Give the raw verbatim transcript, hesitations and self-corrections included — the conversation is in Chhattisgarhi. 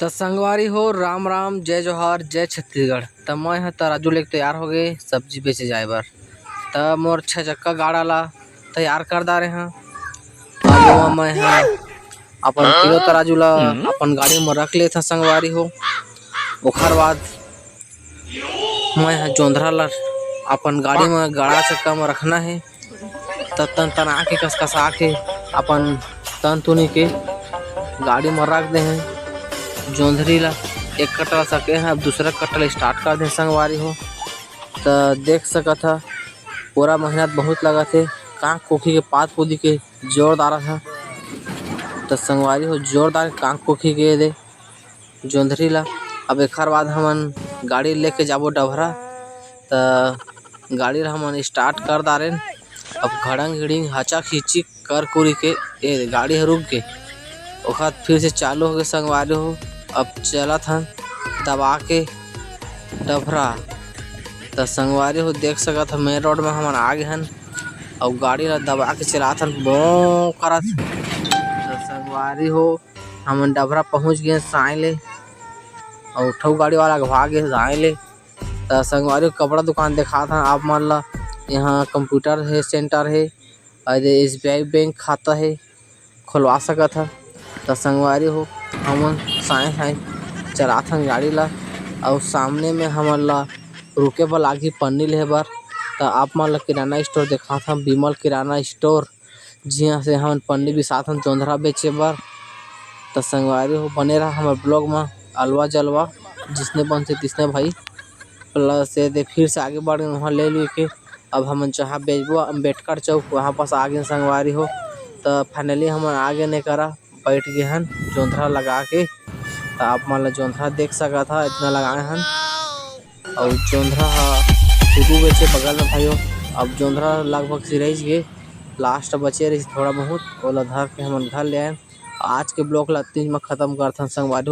त संगवारी हो, राम राम, जय जोहार, जय छत्तीसगढ़। त मैं ह तराजू लेके तैयार हो गे सब्जी बेचे जाए बर। त मोर छह चक्का गाड़ा ला तैयार कर डारे हं। अब ओमा मैं ह अपन किलो तराजू ला अपन गाड़ी म रख लेथंव संगवारी हो। ओखर बाद मैं ह जोंधरा ला अपन गाड़ी म गाड़ा चक्का म रखना हे। त तन तना के कसकसा के अपन तन तुनी के गाड़ी म रख दे हंव। जोंधरी ला एक कट्टा ला सके हंव, अब दूसरा कट्टा ला start कर दे हंव संगवारी हो। त देख सकत ह, पूरा मेहनत बहुत लगत हे। कांक कोखी के पात पुदी के जोरदार ह। त संगवारी हो, जोरदार कांक कोखी के दे जोंधरी ला। अब एखर बाद हमन गाड़ी लेके जाबो डभरा। त गाड़ी ला हमन start कर डारेन। अब घड़ंग घिड़िंग हचा खिची कर कुरी के ए गाड़ी ह रुक गे। ओखर फिर से चालू हो गे संगवारी हो। अब चलत हन दबा के डभरा। त संगवारी हो, देख सकत ह, main road म हमन आ गे हन। अउ गाड़ी ला दबा के चलात हन, बों करत। त संगवारी हो, हमन डभरा पहुंच गे साय ले, अउ ठऊ गाड़ी वाला अगवा गे साय ले। त संगवारी हो, कपड़ा दुकान देखात हन आप मन ला। यहाँ computer हे, center हे, अउ एदे SBI बैंक खाता हे, खोलवा सकत ह। त संगवारी हो, हमन साय साय चलात हन गाड़ी ला, अउ सामने में हमन ला रुके बर लागही पन्नी लेहे बर। त आप मन ला किराना store देखात हन, विमल किराना store, जिहां से हमन पन्नी बिसात हन जोंधरा बेचे बर। त संगवारी हो, बने रहा हमर vlog म, अलवा जलवा जिसने बनथे तिसने भाई। प्लस एदे फिर से आगे बढ़ गे, उहां ले लुई के अब हमन जहां बेचबो अम्बेडकर चौक, वहां पास आ गे संगवारी हो। त finally हमन आ गे ने करा, बैठ गे हन जोंधरा लगा के। त आप मन ला जोंधरा देख सकत ह, इतना लगाए हन। अउ जोंधरा ह खुदू बेचे बगल में भाई हो। अब जोंधरा लगभग सिराइच गे, last बचे रहिस थोड़ा बहुत, ओला धर के हमन घर ले आएन। आज के vlog ला अतनीच म खत्म करथन संगवारी हो।